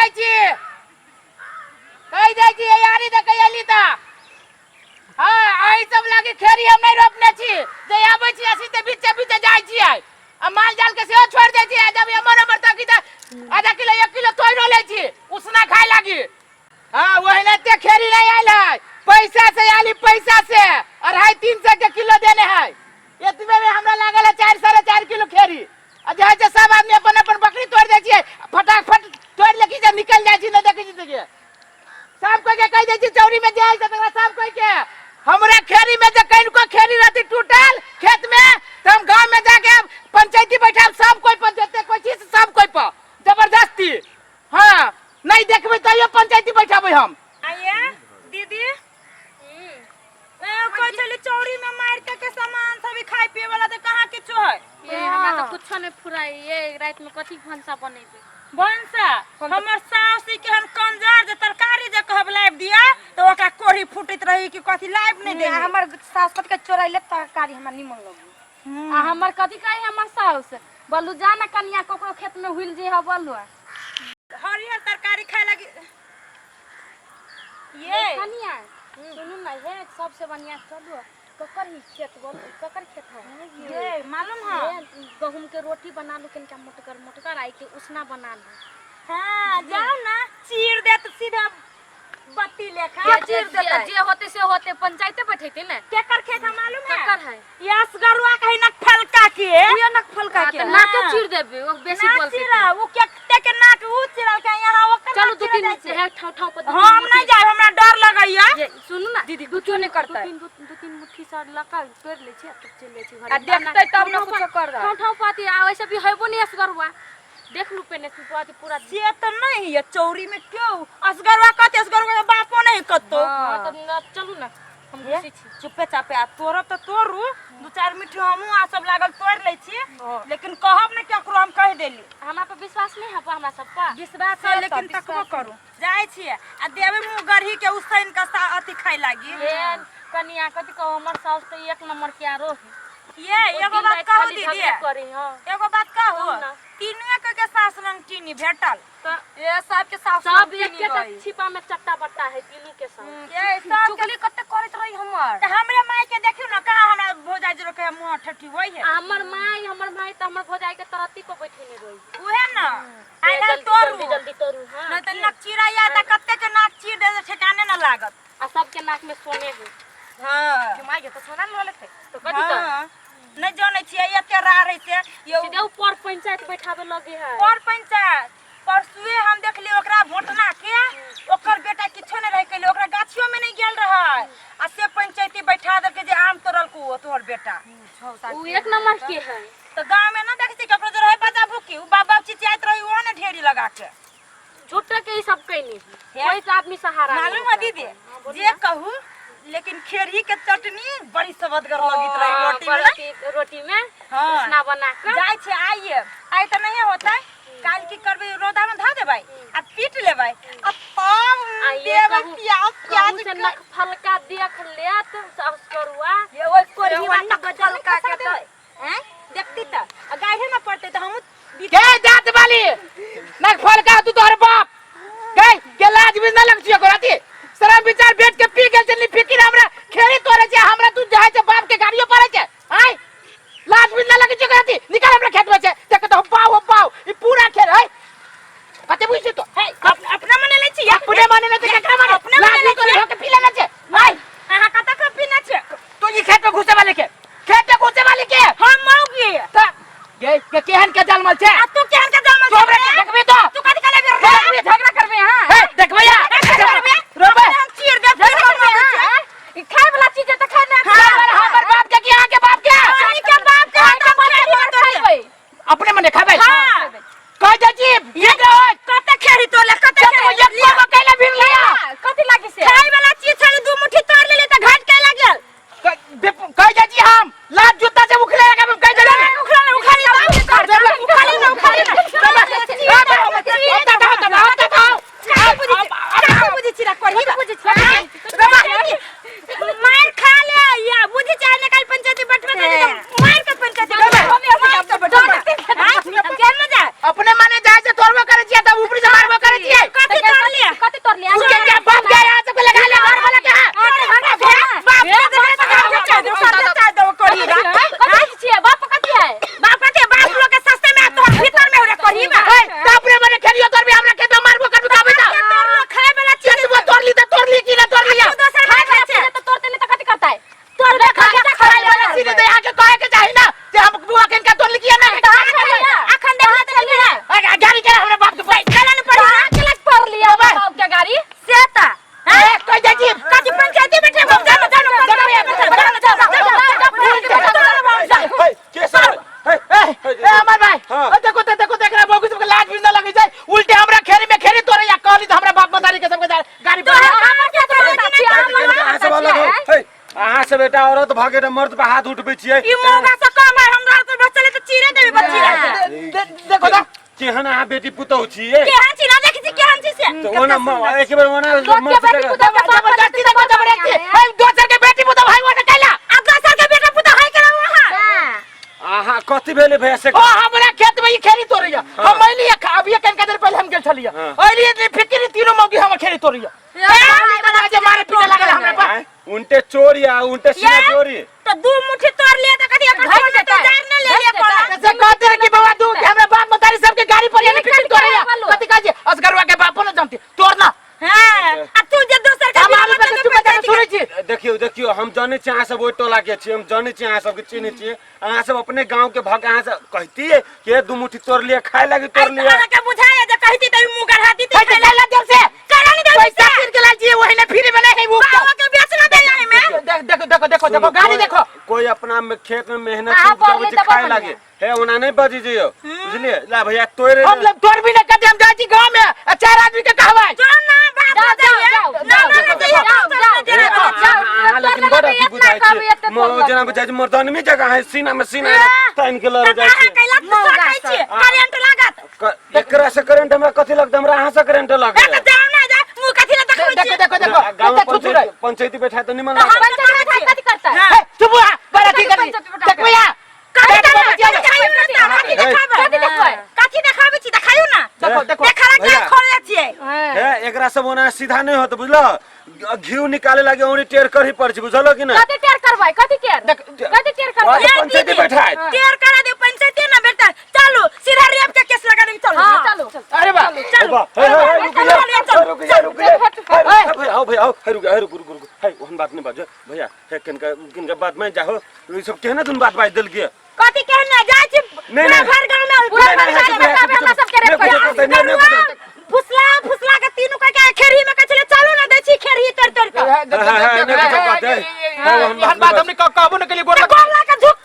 दै छी, कहि दै छी। यारी दऽ के अयली तऽ हाँ, एहि सब लागी खेरी हम नहीं रोपने छी जे आबै छी असी ते बीचे बीचे जाइ छियै आ माल जाल के सेहो छोड़ि दै छियै। जब एमहर एमहर तकी तऽ आधा किलो एक किलो तोड़ियो लै छी उसना खाय लागी। हाँ, ओहिनाते खेरी नहीं आयल है, पैसा से आयल, पैसा से 250-300 के किलो देने है। एतबे में हमरा लागल है 4-4.5 किलो खेरी। आ जे है सब आदमी अपन अपन बकरी तोड़ दै छियै, फटाफट तोड़ लेकी जे निकल जाइ छी, नहीं देखै छी देखिए। सब कोई के कहि दै छी, चौरी में जे आयल छै तकरा सब कोई के, हमरा खेरी में जे कनिको खेरी रहती टूटल खेत में तऽ हम गांव में जाके पंचायती बैठाब सब कोई पर, जते कोई छी सब कोई पर जबरदस्ती। हाँ, नहीं देखबै तैयो पंचायती बैठाबै हम। आइए दीदी, ए, कहै छली चौरी में मार के के सामान सब खाय पिए वाला, तऽ कहाँ किछो है? ये हमरा तऽ कुछो नहीं फुराई। ये रात में कथी भनसा बनेबे? भनसा हमर साउस ई केहन कंजर जे तरकारी जे कहब लाबि दिया तऽ ओकरा कोढ़ी फूटैत रही कि कथी लाबि नहि दे। हमर सास कथी के चोरैले तरकारी, हमरा निमन लगी। आ हमर कथी कही, हमर साउस बोलू जा ना कनिया ककरो खेत में हुइल जे है बोलू। हरियर तरकारी खाय लगी ये। कनिया सुनू ना, हे सबसे बढ़िया चलू ककर ही खेत बोल, ककर खेत है? ये मालूम है। हे, गहूम के रोटी बना लू कनिका मोटगर मोटगर, आई के उसना बना लू। हाँ, जाओ ना, चीर देत सीधा बत्ती लेखा चीर देतै। जे होते से होते, पंचायते बैठेते ने। केकर खेत है मालूम है? ककर है? यस गरुआ कहीं नक फलका के। उहे नक फलका हाँ, के। तऽ नाके चीर देबे ओ बेसी नाक बोलते। चिरा उ केते के नाक उ चिरल के यहाँ ओकर चलू नाक दू चिरल तीन जाइ छै। है ठाव ठाव पर दू हम तीन नहीं जाए, हमरा डर लगैया। ये सुनू ना दीदी, कुछो नहीं करतै। दू तीन मुट्ठी सर लका तोड़ लै छी आ तब चलि जाइ छी घरे। आ देखतै तब ने कुछो कर ठाव ठाव पाती आ वैसे भी हेबो नहीं असगरुआ, देख लू पेने पाती पूरा। से तो नहीं है चौरी में क्यों असगरुआ कहते, असगरुआ के बापो नहीं कतो। हाँ, तऽ न चलू ना, हम घुसै छी। चुपे चापे आ तोड़ब तऽ तोड़ू, दू चार मिठी हमहूँ आ सब लागल तोड़ लै छी, लेकिन कहब ने केकरो, हम कहि देली। हमरा पर विश्वास नहीं है हमरा सब पर? विश्वास है, लेकिन तकबो करू। जाइ छियै आ देबै मुँह गढ़ी के उसैन के अथी खाय लागी। हे कनिया, कथी कहू, हमर साउस तऽ एक नंबर के आरो है। ये ओ एगो दिन बात राति कहू खाली दीदी? झगड़े करी। हाँ। एगो बात कहू? कहू ना। तीनुए के सास रंग चीनी भेटल। तऽ ए सबके सास सब रंग चीनी एकेटा रही। छिपा में चट्टा बट्टा है तीनू के साथ। ये सब चुगली कते करैत रही हमर। तऽ हमरे माय के देखियौ ने, कहाँ हमरा भौजाई जरो के मुँह ठठी होइ है। आ हमर माई तऽ हमर भौजाई के तरत्ती पर बैठेने रही। उहे न आइ जल्दी तोड़ू। जल्दी जल्दी तोड़ू। हाँ। नहीं तऽ नक चिड़ैया तऽ कते के नाक चीर दे, ठेकाने न लागत। आ सबके नाक में सोने है। हाँ। के माय के तऽ सोना लऽ लेतै। तऽ कथी तऽ हाँ। नहीं जानै छियै एते राड़ छै यौ। सीधे ऊपर पंचायत बैठाबे लगे है। पर पंचायत परसुए हम देखलियै ओकरा भोटना के, ओकर बेटा किछो नहि रहै कैले, ओकरा गाछियो में नहीं गेल रहै आ से पंचायती बैठा देलकै जे आम तोड़लको ओ तोहर बेटा। उ एक नंबर के है। तऽ गाँव में न देखै छियै ककरो जे रहै बजा भुकी, उ बाप बाप चिचियाइत रही ओ ने ढेरी लगा के। झूठे के ई सब कैनी है, कोई आदमी सहारा नहीं मालूम है ओकरा। दीदी? हाँ, बोलू जे ना। कहू, लेकिन खेरही के चटनी बड़ी सवदगर लगैत रही हाँ, रोटी में। रोटी, रोटी में हाँ। उसना बना के। जाइ छै आइए, आइ तऽ नहिए होतै, काल्हि की करबै, रौदा में धऽ देबै आ पीट लेबै आ तब आ ये देबै कहू- प्याज कहू प्याज से के- नख फलका देख लेत साउस करुआ। ये ओइ कोढ़ी से वाला नख गजल फलका का के के तऽ हैं देखती तऽ आ गाढ़े न पड़तै तऽ हमहूँ के जात वाली नक फलका तू तोहर बाप गई के लाज भी न लग छियो राती शरम विचार बैठ के पी गेल छै नी फिकिर हमरा खेरी तोरे छै, हमरा तू जाय छै बाप के गाड़ियो पड़े छै। आय लाज भी न लग छियो राती, निकाल हमरा खेत में छै देख तो बाव बाव ई पूरा खेत है, कते बुझ तो है अपना मने लै छी। अपने माने ने तो केकरा माने? अपने लाज माने भी लै तोरे छी। होके पी लेना छै। आय अहाँ कतऽ के पीने छै? तू ई खेत में घुसे वाले के, खेत में घुसे वाले के हम मौगी त गे के केहन के जन्मल छै? आ तू केहन के जन्मल तू हमरा छै? के देखबी तो तू कथी बेटा औरत भऽ गेल मर्द पर हाथ उठबै छियै। ई मौगा से कम है हमरा तो बच्चा ले तो चीरे देबे बच्ची रे। देखो ता। केहन अहाँ बेटी पुतहु छियै? केहन छी ना देखै छी केहन छी से। तऽ ओना एक बेर ओना लोक के मर्द बेटी जगह- पुतहु के बाप जबरदस्ती देखो जबरदस्ती ए दोसर के बेटी पुतहु है वो ने कैला। आ दोसर के बेटा पुतहु है केना वहाँ? अहाँ कथी भेलै भैया से? ओ हमरा खेत में ई खेरी तोड़ैया। हम अइली अभी कनिका देर पहले हम गेल छलियै। हाँ। अइली इतनी फिक्री तीनों मौगी हमर खेरी तोड़ैया। ए जे मारे पीटे लागल हमरा पर। आँय, उनटे चोरी आ उनटे सीना चोरी। तो दू मुट्ठी तोड़ लिए तो कथी एकर घट छोड़ तो जेतै। जार ने ले लिए घट कोनो। से कहते रहे कि बाबा दू हमरा बाप मतारी सबके गाड़ी पर ये फिक्री तोड़ैया। बोलो। कथी कहै छै असगरुआ के बापो न जानती तोड़ना। हां आ तू जे दोसर के हम आबे पे चुप कर सुनै छी। देखियौ देखियौ, हम जानै छी अहाँ सब ओहि टोला के छी, हम जानै छी अहाँ सबके चिन्है छी, अहाँ सब अपने गांव के भग अहाँ सब कहतियै कि दू मुट्ठी तोड़ लिअ खाय लागी तोड़ लिअ। अहाँ के बुझाए जे कहती त मुंह गढ़ा दी। है तो लाला देव से करा नहीं देब पैसा फिर के लाल जी वही ने फ्री में नहीं है वो। बाबा के बेच ना दे आई में। देख देखो देखो देखो देखो गाड़ी देखो। कोई अपना में खेत में मेहनत अहाँ से उपजाबै बोलली छै तऽ खाय बड़ लागे हे, ओना नहीं बजी जइयो बुझलियै। ला भैया तोड़े हम लोग तोड़ भी नहीं करते, हम जाइ छी गांव में आ चार आदमी के कहबै। जो ना बाप जाओ, जाइए। जाओ, ना जाओ, ना ना जाइए, जाओ, बाप जाओ, जाइए। जाओ, जाओ, अहाँ लेकिन बड़ अथी बुझाइ कहबै, छी जेना बुझाइ छी मर्दानमी जगह है, सीना में सीना तानि के लड़ जाइ अहाँ छी। कैला तो सकै छी करेंट लागत। एकरा से करेंट हमरा कथी लगतै? हमरा अहाँ से करेंट ए लगै। त जाओ ना जा मुंह कथी ले देखबै देखो छी। देखो देखो गाँव में कते थुथु रहे। पंचायती बैठा तऽ निमन तो हम लागत। तऽ कहै छी। कथी करतै? हाँ। ए, चुप हो, बड़ा अथी करी। पंचायती बैठा देखबै यहाँ। कथी देखबै करबै? बचिया। देखाइयो ना तऽ, कथी देखाबै? कथी देखबै? कथी देखाबै छी? देखाइयो ना। देखो देखो देखा भैया। के खोलले छियै। हे एकरा सब ओना सीधा नहीं होत बुझलो, घिउ निकाले लागे औरी टेढ़ करही पड़ छै बुझलो कि ना? कथी टेर करबै? कथी टेर? कथी टेर वहाँ करबै? से पंचायती बैठाए। टेर करा दे पंचायती ना बेटा। चलू सीधा रेप के केस लगा देब चलू। हां चलू। अरे बा चलू। हे, हे, हे, रुक जा, रुक जा, रुक जा। हे, हे, आओ भैया, आओ, हे, रुक, हे, रुक, रुक, रुक। हे, ओहन बात नहीं बाजो भैया। हे, किनका किनका बात में जाहो, ई सब केहने तुम बात बाज देल के? कथी कहने जाइ छी? नहीं, पूरा नहीं। भर गांव में पूरा नहीं, भर नहीं, गांव में नहीं, बताबे हमरा सबके रेप नहीं, करबै। नहीं, नहीं, नहीं, नहीं। फुसला फुसला के तीनू के के खेरही में कहै छलै चलू ना दै छी खेरही तोड़ तोड़ के। एहन बात हमने कहबो न केलियै गोर त गोर लगा झुक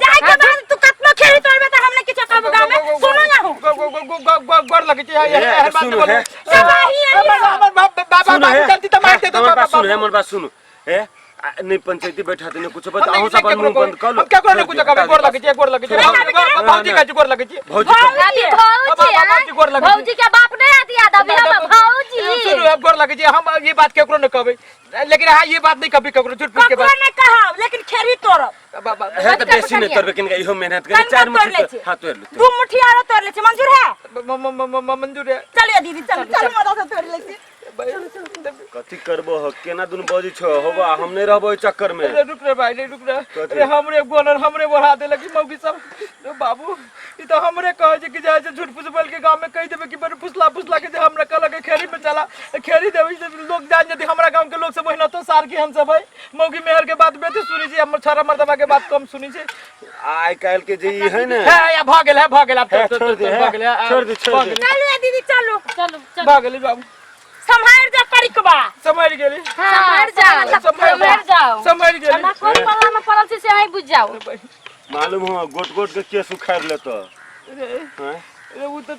जाय के बाद तू कतनो खेरही तोड़बे त हमने किछो कहबो गांव में सुनो ना हो। गोर लगै छै एहन बात सुनू, बोलू। हे। सबाही हमर हमर बाप बाबा सुनो, बाबू हे। जानती त मारते तो हमर बात सुनो, हे, हमर बात सुनो। हे, नहीं पंचायती बैठा नहीं कुछ बता, हम अहूँ सब मुंह बंद कर लो। हम केकरो नहीं कुछ कहबै, गोर लगै छै गोर लगै छै। भौजी कहै छै गोर लगै छै। भौजी अभी भौजी भौजी गोर लगै छै। भौजी के बाप नहीं आती याद अभी हम भौजी। सुनू अब गोर लगै छै, हम ये बात केकरो नहीं कहबै, लेकिन अहाँ ये बात नहीं कहबै केकरो झूठ फूस के ककरो बात। नहीं कहब लेकिन खेरही तोड़ब। हे तऽ बेसी नहीं तोड़बे किनका इहो मेहनत करे तनिका चार तोड़ मुट्ठी लै छी। हां तोड़ ले। दू मुट्ठी आरो तोड़ लै छी मंजूर है? मंजूर है। चलिए दीदी चलू चलू मदद से तोड़ लै छी। कथी करबो हो केना दुनु बजै छो होबा, हम नहीं रहबो ओहि चक्कर में। अरे रुक रे भाई रे रुक रे। कथी? अरे हमरे गोनर हमरे बढ़ा देलक ई मौगी सब। रे बाबू ई तऽ हमरे कहै छै कि जाइ छै झूठ फूस बोल के गांव में कहि देबै कि बड़ फुसला फुसला के जे हमरा कहलक कि खेरी में चला खेरी देबै से लोग जान जति हमरा गांव के लोग सब ओहिना तो सार के हम सब है मौगी मेहर के बात बेसी सुनै छै, हमर छड़ा मर्दबा के बात कम सुनै छै। आइ काल्हि के जे ई है ने हे या भऽ गेल है भऽ गेल आब हे, तो छोड़ दे, भऽ गेल हे, छोड़ दे, छोड़ दे। चलू ए दीदी चलू चलू चलू भऽ गेलै बाबू। सम्हारि जा परिकबा। सम्हारि गेली। सम्हारि जाओ सम्हारि जाओ सम्हारि गेली। हमरा कोन पल्ला में पड़ल छी से अहीं बुझ जाओ। मालूम हो गोट गोट के केस उखाड़ लेतो। रे हैं? रे उ तऽ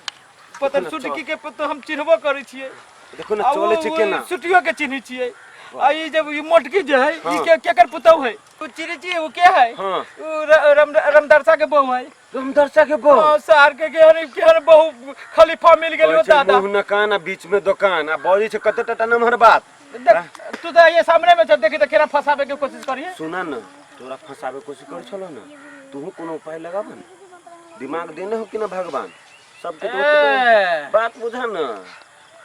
पता सुटकी के पता हम चिन्हबो करै छियै। देखो ना आ चले छै उ केना। सुटियो के चिन्है छियै। आ ई जब ई मोटकी जे है ई हाँ। के केकर पुतहु है? उ चिन्है छियै उ के है? हाँ। उ रमदरसा के बहू है। रामदरसा के बहू? हाँ, सार के केहन केहन बहू खलीफा मिल गेल कहै छै दादा। मुँह न कान आ बीच में दोकान आ बजै छै कते टटा नमहर बात। देख तू तऽ ये सामने में छ देखी तऽ केना फंसाबे के कोशिश करिए। सुना न तोरा फंसाबे कोशिश कर छलो न, तूहू कोनो उपाय लगाब न, दिमाग देने हो कि न भगवान सबके तो ए। बात बुझा न।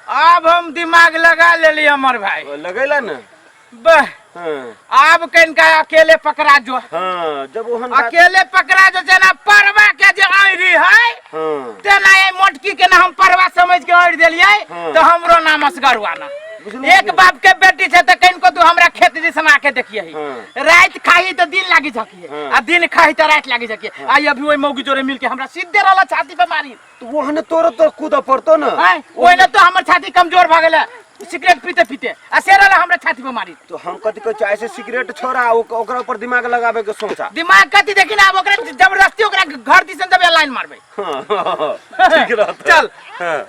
अब हम दिमाग लगा लेली हमर भाई। लगैला न। बह हाँ। अब कनिका अकेले पकड़ा जो। हाँ, जब ओहन बात अकेले पकड़ा जो जेना परवा के जे ऐरी है हाँ। तेना ये मोटकी के ना हम परवा समझ के ऐर देलियै हाँ। तो हमरो नाम असगरुआ ना। बुझलहुँ एक कि? बाप के बेटी छै तऽ कनिको तू हमरा खेत दिसन आके देखिए। हाँ। रात खाही तऽ दिन लागी झकिए हाँ। आ दिन खाही तऽ रात लागी झकिए। आ अभी ओहि मौगी जोरे मिल के हमरा सीधे रहल छाती पे मारी। तो ओहने तोरो तो कूदऽ पड़तो न। आँय, ओहिने तो हमर छाती कमजोर भऽ गेलै सिगरेट पीते पीते आ से रहल हमरा छाती पे मारी। तो हम कथी कहै छियै, ऐसे सिगरेट छोड़ा ओकरा ऊपर दिमाग लगाबे के सोचा। दिमाग कथी देखी ना, अब ओकरा जबरदस्ती ओकरा घर दिसन जब लाइन मारबै। हाँ, ठीक रहतै। चल। हाँ।